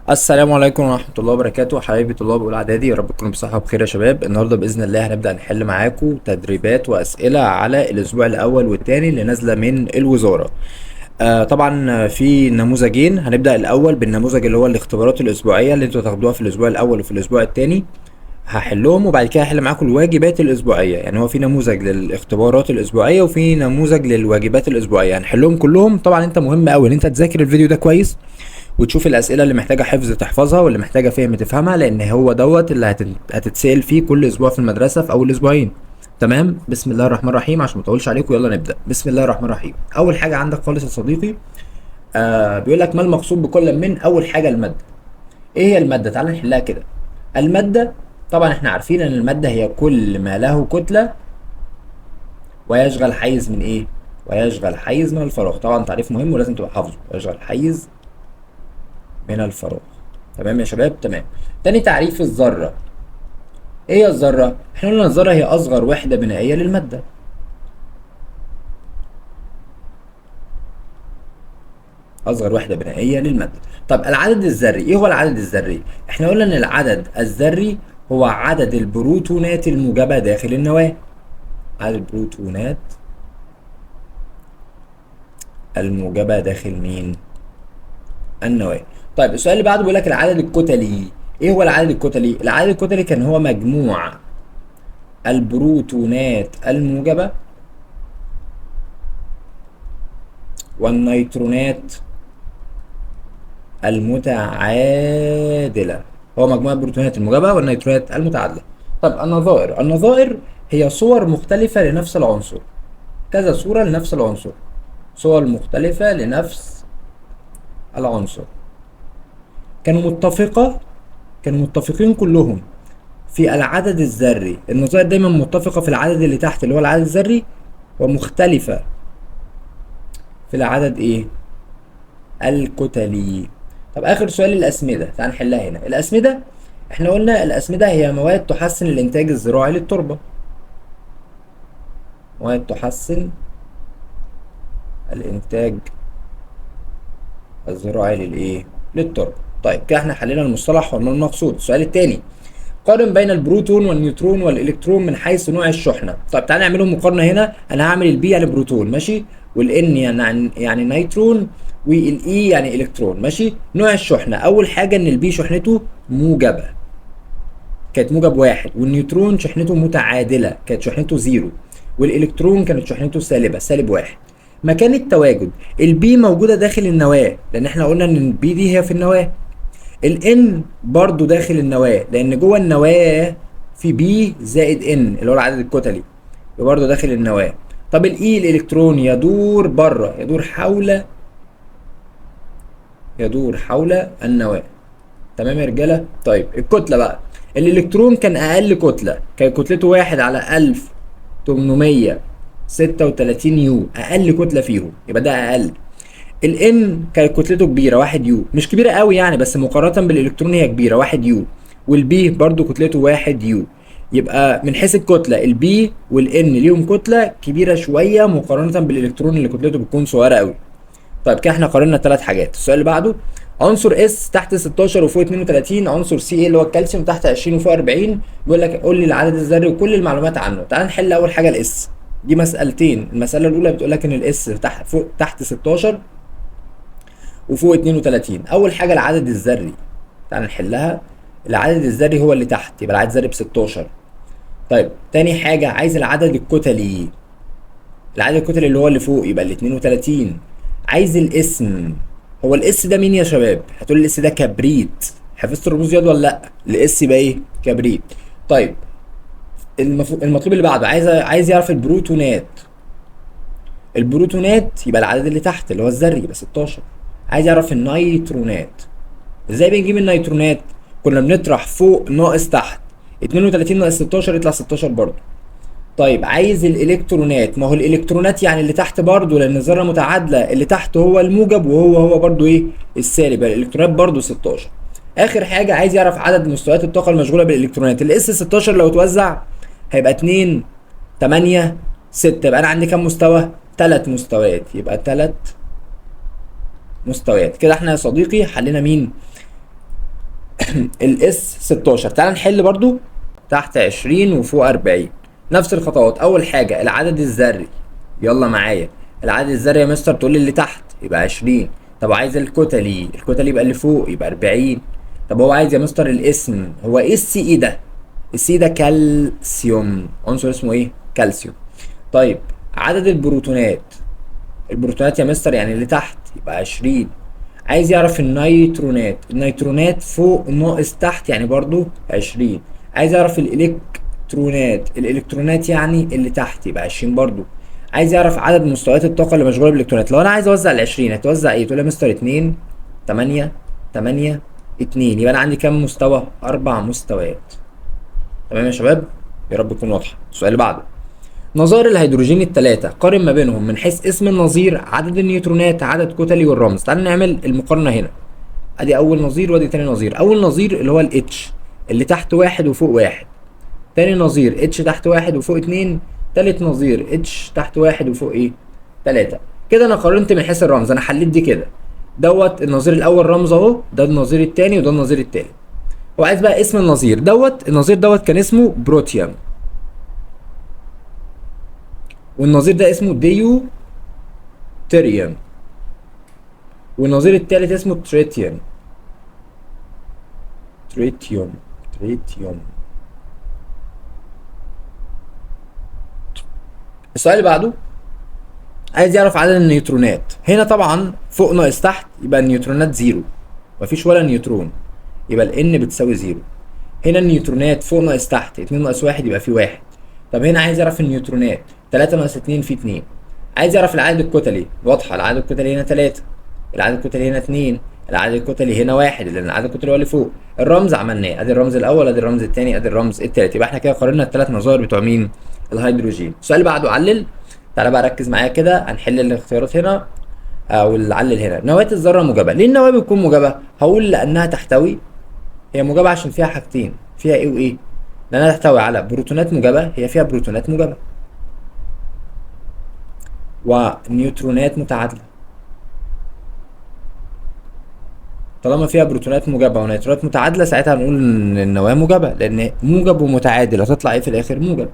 السلام عليكم ورحمة الله وبركاته حبايبي طلاب أولى إعدادي، يا رب تكونوا بصحة وبخير يا شباب. النهاردة بإذن الله هنبدأ نحل معاكم تدريبات وأسئلة على الأسبوع الأول والثاني اللي نازلة من الوزارة. طبعا في نموذجين، هنبدأ الأول بالنموذج اللي هو الاختبارات الأسبوعية اللي انتوا هتاخدوها في الأسبوع الأول وفي الأسبوع الثاني هحلهم، وبعد كده هحل معاكم الواجبات الأسبوعية. يعني هو في نموذج للاختبارات الأسبوعية وفي نموذج للواجبات الأسبوعية، هنحلهم كلهم. طبعا انت مهم أوي إن انت تذاكر الفيديو ده كويس وتشوف الأسئلة اللي محتاجة حفظ تحفظها واللي محتاجة فهم تفهمها، لأن هو دوت اللي هتتسأل فيه كل أسبوع في المدرسة في أول أسبوعين. تمام؟ بسم الله الرحمن الرحيم، عشان ما اطولش عليكم يلا نبدأ. بسم الله الرحمن الرحيم. أول حاجة عندك خالص يا صديقي، بيقول لك ما المقصود بكل من. أول حاجة المادة. إيه هي المادة؟ تعال نحلها كده. المادة طبعا احنا عارفين إن المادة هي كل ما له كتلة ويشغل حيز من إيه؟ ويشغل حيز من الفراغ. طبعا تعريف مهم ولازم تبقى حافظه، ويشغل حيز من الفراغ. تمام يا شباب؟ تمام. تاني تعريف الذرة. ايه هي الذرة؟ احنا قلنا الذرة هي أصغر وحدة بنائية للمادة. أصغر وحدة بنائية للمادة. طب العدد الذري، ايه هو العدد الذري؟ احنا قلنا إن العدد الذري هو عدد البروتونات الموجبة داخل النواة. عدد البروتونات الموجبة داخل مين؟ النواة. طيب السؤال اللي بعده بيقول لك العدد الكتلي. ايه هو العدد الكتلي؟ العدد الكتلي كان هو مجموع البروتونات الموجبة والنيترونات المتعادلة. هو مجموع البروتونات الموجبة والنيترونات المتعادلة. طب النظائر. النظائر هي صور مختلفة لنفس العنصر، كذا صورة لنفس العنصر، صور مختلفة لنفس العنصر. كانوا متفقين كلهم في العدد الذري. النظائر دايما متفقة في العدد اللي تحت اللي هو العدد الذري، ومختلفة في العدد ايه؟ الكتلي. طب اخر سؤال الاسمدة، تعال نحلها هنا. الاسمدة احنا قلنا الاسمدة هي مواد تحسن الانتاج الزراعي للتربة، مواد تحسن الانتاج الزراعي للايه؟ للتربة. طيب كده احنا حلينا المصطلح وما المقصود. السؤال الثاني، قارن بين البروتون والنيوترون والالكترون من حيث نوع الشحنة. طيب تعالى نعملهم مقارنة هنا. انا هعمل ال P يعني بروتون، ماشي، وال N يعني نيترون، وال E يعني الكترون، ماشي. نوع الشحنة، اول حاجة ان ال P شحنته موجبه، كانت موجب 1، والنيوترون شحنته متعادله كانت شحنته 0، والالكترون كانت شحنته سالبه سالب 1. مكان التواجد، ال P موجودة داخل النواة لان احنا قلنا ان ال P دي هي في النواة. ال N برضو داخل النواة لان جوه النواة في P زائد N اللي هو العدد الكتلي، برضو داخل النواة. طب ال E الالكترون يدور بره، يدور حول النواة. تمام يا رجاله؟ طيب الكتلة بقى، الالكترون كان اقل كتلة، كان كتلته 1 على 1836 U، اقل كتلة فيهم، يبقى ده اقل. ال N كانت كتلته كبيرة 1 U، مش كبيرة قوي يعني بس مقارنة بالالكترون هي كبيرة 1 U. وال P برضو كتلته 1 U، يبقى من حيث الكتلة ال P وال N ليهم كتلة كبيرة شوية مقارنة بالالكترون اللي كتلته بتكون صغيرة قوي. طيب كده احنا قارنا 3 حاجات. السؤال اللي بعده، عنصر S تحت 16 وفوق 32، عنصر Ca اللي هو الكالسيوم تحت 20 وفوق 40، بيقول لك قول لي العدد الذري وكل المعلومات عنه. تعال نحل اول حاجة ال S، دي مسألتين. المسألة الأولى بتقول لك إن ال S تحت فوق تحت 16 وفوق 32. أول حاجة العدد الذري، تعال نحلها. العدد الذري هو اللي تحت، يبقى العدد الذري ب 16. طيب تاني حاجة عايز العدد الكتلي، العدد الكتلي اللي هو اللي فوق يبقى ال 32. عايز الاسم، هو ال S ده مين يا شباب؟ هتقول ال S ده كبريت. حفظت الرموز دي ولا لا؟ ال S يبقى ايه؟ كبريت. طيب المطلوب اللي بعده عايز يعرف البروتونات. البروتونات يبقى العدد اللي تحت اللي هو الذري يبقى 16. عايز يعرف النيترونات، ازاي بنجيب النيترونات؟ كنا بنطرح فوق ناقص تحت، 32 ناقص 16 يطلع 16 برضه. طيب عايز الالكترونات، ما هو الالكترونات يعني اللي تحت برضه لان الذرة متعادله، اللي تحت هو الموجب وهو هو برضه ايه؟ السالب، يبقى الالكترونات برضه 16. اخر حاجة عايز يعرف عدد مستويات الطاقة المشغوله بالالكترونات. ال S 16 لو اتوزع هيبقى 2 8 6، يبقى انا عندي كام مستوى؟ 3 مستويات، يبقى 3 مستويات. كده احنا يا صديقي حلينا مين؟ ال S 16. تعال نحل برضو تحت 20 وفوق 40 نفس الخطوات. اول حاجة العدد الذري، يلا معايا العدد الذري يا مستر تقول لي اللي تحت يبقى 20. طب عايز الكتلي، الكتلي يبقى اللي فوق يبقى 40. طب هو عايز يا مستر الاسم، هو ايه ال Ce ده؟ ال Ce ده كالسيوم، عنصر اسمه ايه؟ كالسيوم. طيب عدد البروتونات، البروتونات يا مستر يعني اللي تحت يبقى 20. عايز يعرف النيترونات، النيترونات فوق ناقص تحت يعني برضو 20. عايز يعرف الالكترونات، الالكترونات يعني اللي تحت يبقى 20 برضو. عايز يعرف عدد مستويات الطاقة اللي مشغولة بالالكترونات. لو انا عايز اوزع ال 20 هتوزع ايه؟ تقول يا مستر 2 8 8 2، يبقى انا عندي كام مستوى؟ 4 مستويات. تمام يا شباب؟ يا رب تكون واضحة. السؤال اللي بعده، نظائر الهيدروجين الثلاثة قارن ما بينهم من حيث اسم النظير، عدد النيوترونات، عدد كتلي، والرمز. تعال نعمل المقارنة هنا. ادي اول نظير وادي تاني نظير. اول نظير اللي هو ال H اللي تحت 1 وفوق 1. تاني نظير H تحت 1 وفوق 2. تالت نظير H تحت 1 وفوق ايه؟ 3. كده انا قارنت من حيث الرمز، انا حليت دي كده. دوت النظير الاول رمز اهو، ده النظير التاني، وده النظير التالت. وعايز بقى اسم النظير دوت، النظير دوت كان اسمه بروتيوم، والنظير ده اسمه ديوتيريوم، والنظير التالت اسمه تريتيوم. تريتيوم تريتيوم. السؤال اللي بعده عايز يعرف عدد النيوترونات. هنا طبعا فوق ناقص تحت يبقى النيوترونات zero، مفيش ولا نيوترون، يبقى ال N بتساوي zero. هنا النيوترونات فوق ناقص تحت 2 ناقص 1 يبقى في 1. طب هنا عايز يعرف النيوترونات 3 ناقص 2 في 2. عايز يعرف العدد الكتلي، واضحة العدد الكتلي هنا 3، العدد الكتلي هنا 2، العدد الكتلي هنا 1 لان العدد الكتلي هو اللي فوق. الرمز عملناه، ادي الرمز الاول، ادي الرمز الثاني، ادي الرمز الثالث. يبقى احنا كده قارنا الثلاث نظائر بتوع مين؟ الهيدروجين. السؤال اللي بعده علل. تعالى بقى ركز معايا كده، هنحل الاختيارات هنا او العلل هنا. نواة الذرة موجبة. ليه النواة بتكون موجبة؟ هقول لانها تحتوي، هي موجبة عشان فيها حاجتين، فيها ايه وايه؟ لانها تحتوي على بروتونات موجبة، هي فيها بروتونات موجبة ونيوترونات متعادلة. طالما فيها بروتونات موجبة ونيوترونات متعادلة ساعتها هنقول ان النواة موجبة، لان موجب ومتعادل هتطلع ايه في الاخر؟ موجب.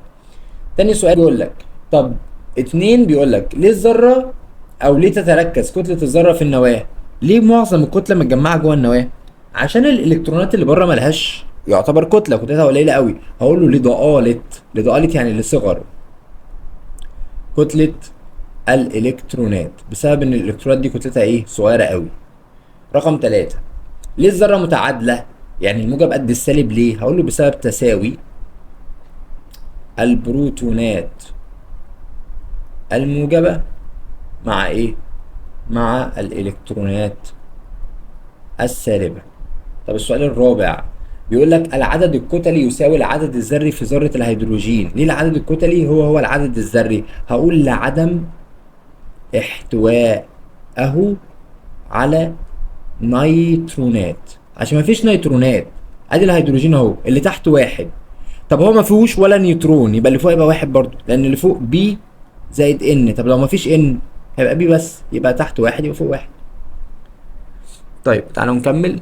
تاني سؤال بيقول لك، طب 2 بيقول لك ليه الذرة او ليه تتركز كتلة الذرة في النواة؟ ليه معظم الكتلة متجمعة جوه النواة؟ عشان الالكترونات اللي بره ملهاش يعتبر كتلة، كتلتها قليلة قوي. هقول له لضآلة، لضآلة يعني لصغر كتلة الالكترونات، بسبب ان الالكترونات دي كتلتها ايه؟ صغيرة قوي. رقم 3، ليه الذرة متعادلة؟ يعني الموجب قد السالب ليه؟ هقول له بسبب تساوي البروتونات الموجبة مع ايه؟ مع الالكترونات السالبة. طب السؤال الرابع بيقول لك العدد الكتلي يساوي العدد الذري في ذرة الهيدروجين. ليه العدد الكتلي هو هو العدد الذري؟ هقول لعدم احتوائه على نيترونات، عشان مفيش نيترونات. ادي الهيدروجين اهو اللي تحت 1، طب هو ما فيهوش ولا نيوترون، يبقى اللي فوق يبقى 1 برضه، لان اللي فوق P زائد N. طب لو مفيش N هيبقى P بس، يبقى تحت 1 يبقى فوق 1. طيب تعالوا نكمل،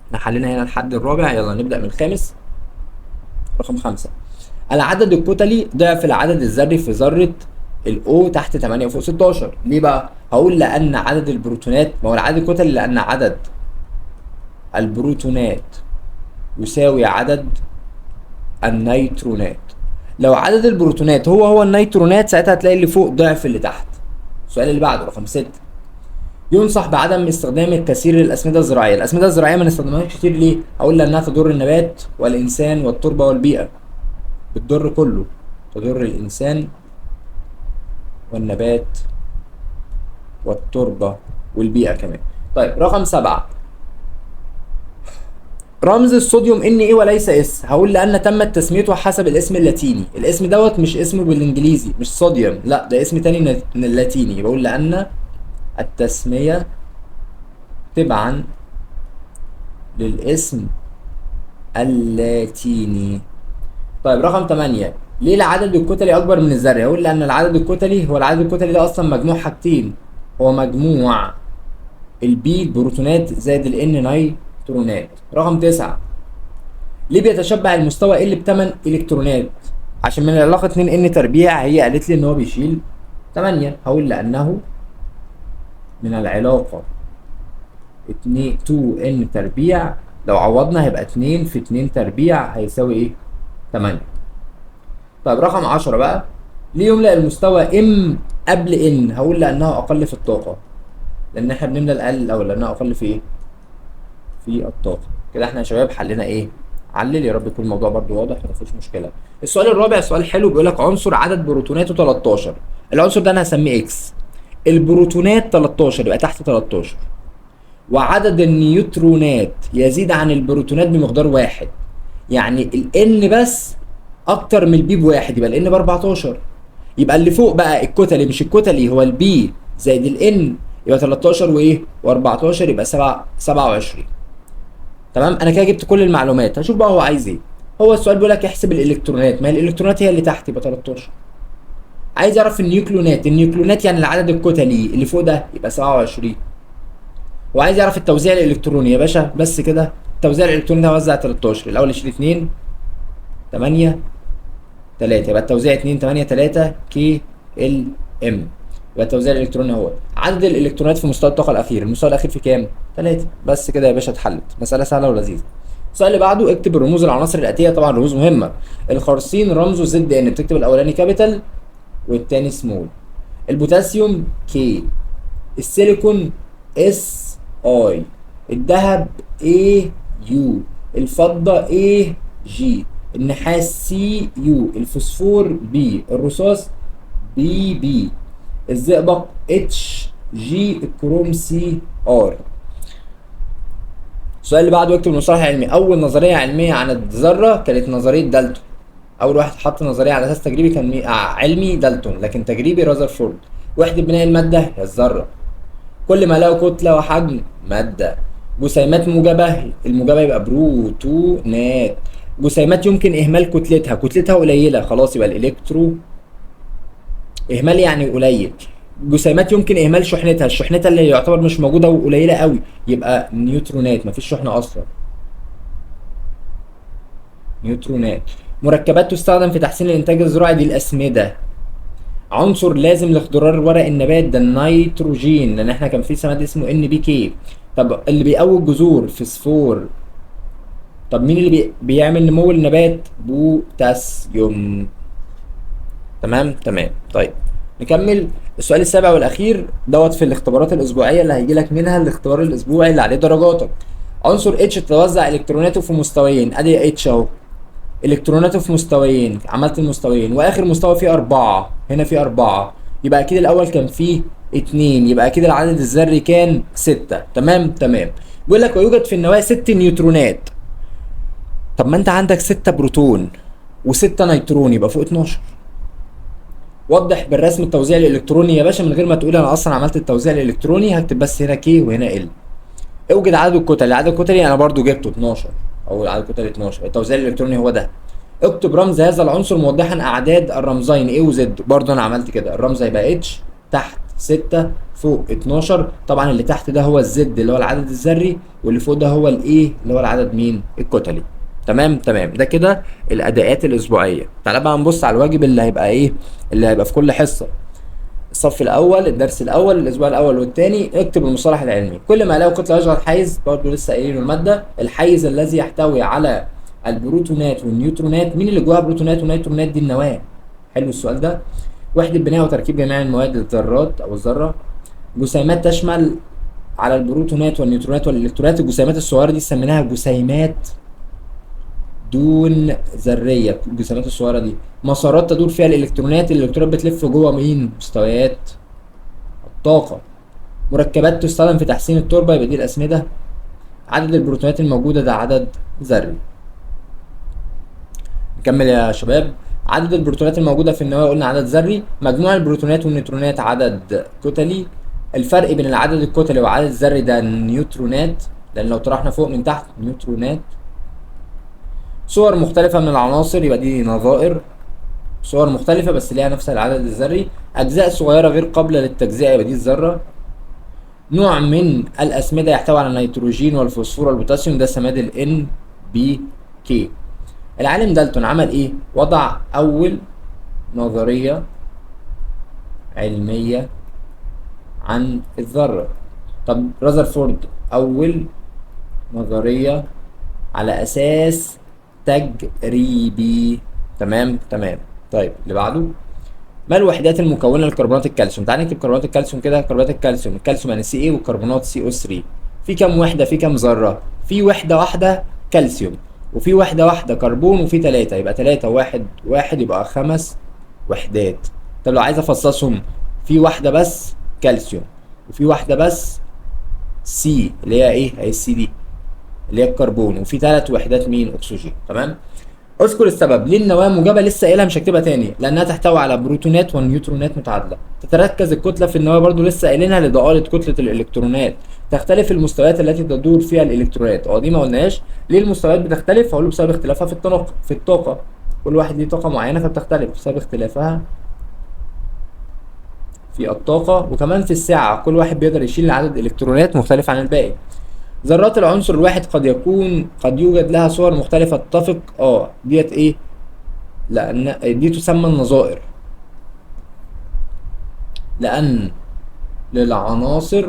احنا حلينا هنا الحد الرابع، يلا نبدأ من الخامس. رقم 5، العدد الكتلي ضعف العدد الذري في ذرة ال O تحت 8 وفوق 16. ليه بقى؟ هقول لأن عدد البروتونات، ما هو العدد الكتلي لأن عدد البروتونات يساوي عدد النيترونات. لو عدد البروتونات هو هو النيترونات ساعتها هتلاقي اللي فوق ضعف اللي تحت. السؤال اللي بعده رقم 6، ينصح بعدم استخدام الكثير للأسمدة الزراعية. الأسمدة الزراعية ما نستخدمهاش كتير ليه؟ هقول لأنها تضر النبات والإنسان والتربة والبيئة، بتضر كله، تضر الإنسان والنبات والتربة والبيئة كمان. طيب رقم 7، رمز الصوديوم Na وليس S. هقول لأن تمت تسميته حسب الاسم اللاتيني، الاسم دوت مش اسمه بالانجليزي، مش صوديوم، لا ده اسم تاني اللاتيني، بقول لأن التسمية تبعا للاسم اللاتيني. طيب رقم 8، ليه العدد الكتلي أكبر من الذري؟ هقول لأن العدد الكتلي هو العدد الكتلي ده أصلا مجموع حاجتين، هو مجموع ال P البروتونات زائد ال N نيترونات. الكترونات. رقم 9، ليه بيتشبع المستوى L ب 8 الكترونات؟ عشان من العلاقة 2 n تربيع هي قالت لي ان هو بيشيل 8. هقول لانه من العلاقة 2 n تربيع لو عوضنا هيبقى 2 في 2 تربيع هيساوي ايه؟ 8. طيب رقم 10 بقى، ليه يملأ المستوى M قبل N؟ هقول لانه اقل في الطاقة، لان احنا بنملى الاقل الاول لانها اقل في ايه؟ في الطاقة. كده احنا يا شباب حلينا ايه؟ علل. يا رب يكون الموضوع برضو واضح وما فيهوش مشكلة. السؤال الرابع سؤال حلو، بيقول لك عنصر عدد بروتوناته 13، العنصر ده انا هسميه X. البروتونات 13 يبقى تحت 13، وعدد النيوترونات يزيد عن البروتونات بمقدار 1، يعني ال N بس اكتر من ال P بواحد، يبقى ال N ب 14. يبقى اللي فوق بقى الكتلي مش الكتلي، هو ال P زائد ال N، يبقى 13 وايه؟ و14 يبقى 27. تمام، انا كده جبت كل المعلومات. هشوف بقى هو عايز ايه. هو السؤال بيقول لك احسب الالكترونات، ما هي الالكترونات هي اللي تحت يبقى 13. عايز يعرف النيوكلونات، النيوكلونات يعني العدد الكتلي اللي فوق ده يبقى 27. وعايز يعرف التوزيع الالكتروني يا باشا، بس كده التوزيع الالكتروني ده وزع 13، الاول يشيل 2 8 3، يبقى التوزيع 2 8 3 K L M، يبقى التوزيع الالكتروني اهو. عدد الالكترونات في مستوى الطاقة الاخير، المستوى الاخير في كام؟ 3. بس كده يا باشا اتحلت، مسالة سهلة ولذيذه. السؤال اللي بعده، اكتب الرموز العناصر الاتية، طبعا رموز مهمة. الخارصين رمزه Zn، بتكتب الاولاني capital والتاني سمول. البوتاسيوم K، السيليكون Si، الذهب Au، الفضة Ag، النحاس Cu، الفوسفور P، الرصاص Pb، الزئبق Hg، الكروم Cr. السؤال اللي بعده، اكتب المصطلح العلمي. اول نظرية علمية عن الذرة كانت نظرية دالتون. اول واحد حط نظرية على اساس تجريبي كان علمي دالتون، لكن تجريبي رذرفورد. وحده بناء المادة هي الذرة. كل ما له كتلة وحجم مادة. جسيمات موجبه، الموجبة يبقى بروتونات. جسيمات يمكن اهمال كتلتها، كتلتها قليله خلاص يبقى الالكترو، اهمال يعني قليل. جسيمات يمكن اهمال شحنتها، الشحنتها اللي يعتبر مش موجودة وقليله قوي يبقى نيوترونات، مفيش شحنه اصلا، نيوترونات. مركبات تستخدم في تحسين الانتاج الزراعي، دي الاسمده. عنصر لازم لاخضرار ورق النبات، ده النيتروجين، لان احنا كان في سماد اسمه NPK. طب اللي بيقوي الجذور فسفور. طب مين اللي بيعمل نمو النبات؟ بوتاسيوم. تمام تمام. طيب نكمل السؤال السابع والاخير دوت في الاختبارات الاسبوعية اللي هيجي لك منها الاختبار الاسبوعي اللي عليه درجاتك. عنصر H تتوزع الكتروناته في مستويين، ادي H اهو، الكتروناته في مستويين، عملت المستويين، واخر مستوى فيه 4، هنا فيه 4، يبقى اكيد الاول كان فيه 2، يبقى اكيد العدد الذري كان 6. تمام تمام. بيقول لك ويوجد في النواة 6 نيوترونات. طب ما انت عندك 6 بروتون و6 نيترون، يبقى فوق 12. وضح بالرسم التوزيع الالكتروني يا باشا من غير ما تقول انا اصلا عملت التوزيع الالكتروني، هكتب بس هنا K وهنا L. اوجد عدد الكتل، العدد الكتلي انا برضو جبته 12، او العدد الكتلي 12، التوزيع الالكتروني هو ده. اكتب رمز هذا العنصر موضحا اعداد الرمزين A و Z، برضو انا عملت كده، الرمز هيبقى H تحت 6 فوق 12، طبعا اللي تحت ده هو ال Z اللي هو العدد الذري، واللي فوق ده هو ال A اللي هو العدد مين؟ الكتلي. تمام تمام. ده كده الاداءات الاسبوعية. تعالى بقى نبص على الواجب اللي هيبقى ايه، اللي هيبقى في كل حصة. الصف الاول، الدرس الاول، الاسبوع الاول والثاني. اكتب المصطلح العلمي. كل ما له كتلة يشغل حيز، برضه لسه قايلينه المادة، الحيز الذي يحتوي على البروتونات والنيوترونات. مين اللي جواها بروتونات ونيوترونات؟ دي النواة. حلو السؤال ده. وحده بناء وتركيب جميع المواد الذرات او الذرة. جسيمات تشمل على البروتونات والنيوترونات والالكترونات. الجسيمات الصغيرة دي سميناها جسيمات دون ذرية، الجسيمات الصغيرة دي. مسارات تدور فيها الالكترونات، الالكترونات بتلف جوه مين؟ مستويات الطاقة. مركبات تستخدم في تحسين التربة، يبقى دي الاسمده. عدد البروتونات الموجودة ده عدد ذري. نكمل يا شباب. عدد البروتونات الموجودة في النواة قلنا عدد ذري. مجموع البروتونات والنيوترونات عدد كتلي. الفرق بين العدد الكتلي والعدد الذري ده النيوترونات، لان لو طرحنا فوق من تحت نيوترونات. صور مختلفة من العناصر، يبقى دي نظائر، صور مختلفة بس ليها نفس العدد الذري. أجزاء صغيرة غير قابلة للتجزئة، يبقى دي الذرة. نوع من الأسمدة يحتوي على النيتروجين والفوسفور والبوتاسيوم، ده سماد ال NPK. العالم دالتون عمل ايه؟ وضع أول نظرية علمية عن الذرة. طب رذرفورد أول نظرية على أساس تجريبي. تمام تمام. طيب اللي بعده، ما الوحدات المكونة لكربونات الكالسيوم؟ تعال نكتب كربونات الكالسيوم كده. كربونات الكالسيوم، الكالسيوم يعني سي اي، والكربونات سي او 3. في كام وحده؟ في كام ذره؟ في وحده واحدة كالسيوم، وفي وحده واحدة كربون، وفي 3، يبقى 3 1 1 يبقى 5 وحدات. طب لو عايز افصصهم، في واحدة بس كالسيوم، وفي واحدة بس C اللي هي ايه؟ هي ال C دي اللي هي الكربون، وفي 3 وحدات مين؟ اكسجين. تمام. اذكر السبب ليه النواة موجبه، لسه قايلها مش هكتبها تاني، لانها تحتوي على بروتونات ونيوترونات متعادله. تتركز الكتلة في النواة برضو لسه قايلينها لضآلة كتلة الالكترونات. تختلف المستويات التي تدور فيها الالكترونات، دي ما قلناش ليه المستويات بتختلف، هقول بسبب اختلافها في التناقض في الطاقة، كل واحد ليه طاقة معينة فبتختلف بسبب اختلافها في الطاقة، وكمان في الساعة كل واحد بيقدر يشيل عدد الكترونات مختلف عن الباقي. ذرات العنصر الواحد قد يوجد لها صور مختلفة تتفق، ديت ايه؟ لأن دي تسمى النظائر، لأن للعناصر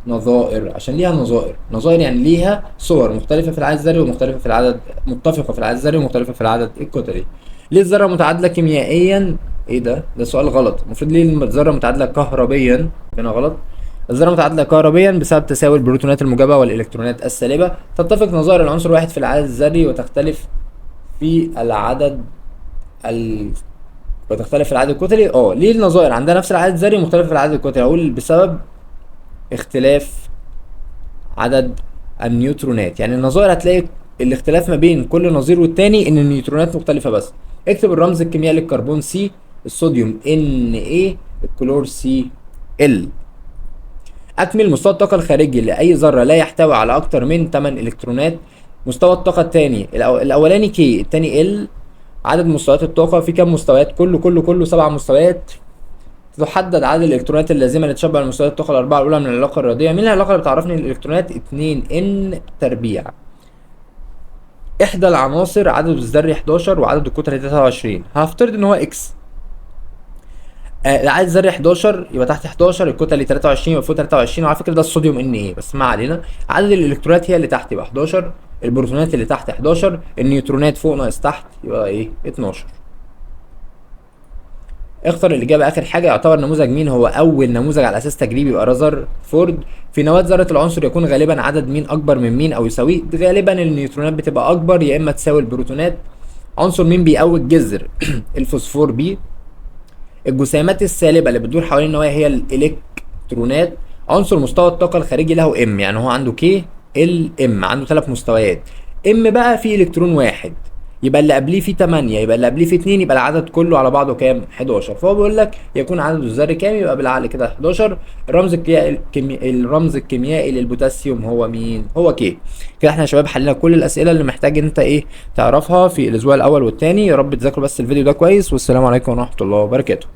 نظائر، عشان ليها نظائر، نظائر يعني ليها صور مختلفة في العدد الذري ومختلفة في العدد، متفقة في العدد الذري ومختلفة في العدد الكتلي. ليه الذرة متعادلة كيميائيا؟ ايه ده؟ ده سؤال غلط، المفروض ليه الذرة متعادلة كهربيا؟ هنا غلط. الذرة متعادلة كهربيا بسبب تساوي البروتونات الموجبة والإلكترونات السالبة. تتفق نظائر العنصر الواحد في العدد الذري وتختلف في العدد وتختلف في العدد الكتلي. ليه النظائر عندها نفس العدد الذري ومختلف في العدد الكتلي؟ هقول بسبب اختلاف عدد النيوترونات، يعني النظائر هتلاقي الاختلاف ما بين كل نظير والتاني ان النيوترونات مختلفة بس. اكتب الرمز الكيميائي للكربون C، الصوديوم Na، الكلور Cl. اكمل مستوى الطاقة الخارجي لأي ذرة لا يحتوي على أكتر من 8 إلكترونات. مستوى الطاقة الثاني، الأولاني K، الثاني L. عدد مستويات الطاقة في كام مستويات؟ كله كله كله 7 مستويات. تحدد عدد الإلكترونات اللازمة لتشبع المستويات الطاقة الأربعة الأولى من العلاقة الرياضية. مين العلاقة اللي بتعرفني الإلكترونات؟ 2 N تربيع. إحدى العناصر عدده الذري 11 وعدد الكتل 23، هفترض إن هو X. العدد الذري 11 يبقى تحت 11، الكتلة 23 يبقى فوق 23، وعلى فكرة ده الصوديوم Na بس ما علينا. عدد الالكترونات هي اللي تحت يبقى 11، البروتونات اللي تحت 11، النيوترونات فوق ناقص تحت يبقى ايه؟ 12. اختر الاجابة اخر حاجة. يعتبر نموذج مين هو اول نموذج على اساس تجريبي؟ يبقى رذرفورد. في نواه ذره العنصر يكون غالبا عدد مين اكبر من مين او يساويه؟ غالبا النيوترونات بتبقى اكبر يا اما تساوي البروتونات. عنصر مين بيقوي الجذر؟ الفوسفور P. الجسيمات السالبة اللي بتدور حوالين النواة هي الإلكترونات. عنصر مستوى الطاقة الخارجي له M، يعني هو عنده K L M، عنده 3 مستويات. M بقى فيه إلكترون واحد، يبقى اللي قبليه فيه 8، يبقى اللي قبليه فيه 2، يبقى العدد كله على بعضه كام؟ 11. فهو بيقول لك يكون عدده الذري كام؟ يبقى بالعقل كده 11. الرمز الكيميائي للبوتاسيوم هو مين؟ هو K. كده احنا يا شباب حلينا كل الأسئلة اللي محتاج انت ايه تعرفها في الأسبوع الأول والثاني. يا رب تذاكروا بس الفيديو ده كويس، والسلام عليكم ورحمة الله وبركاته.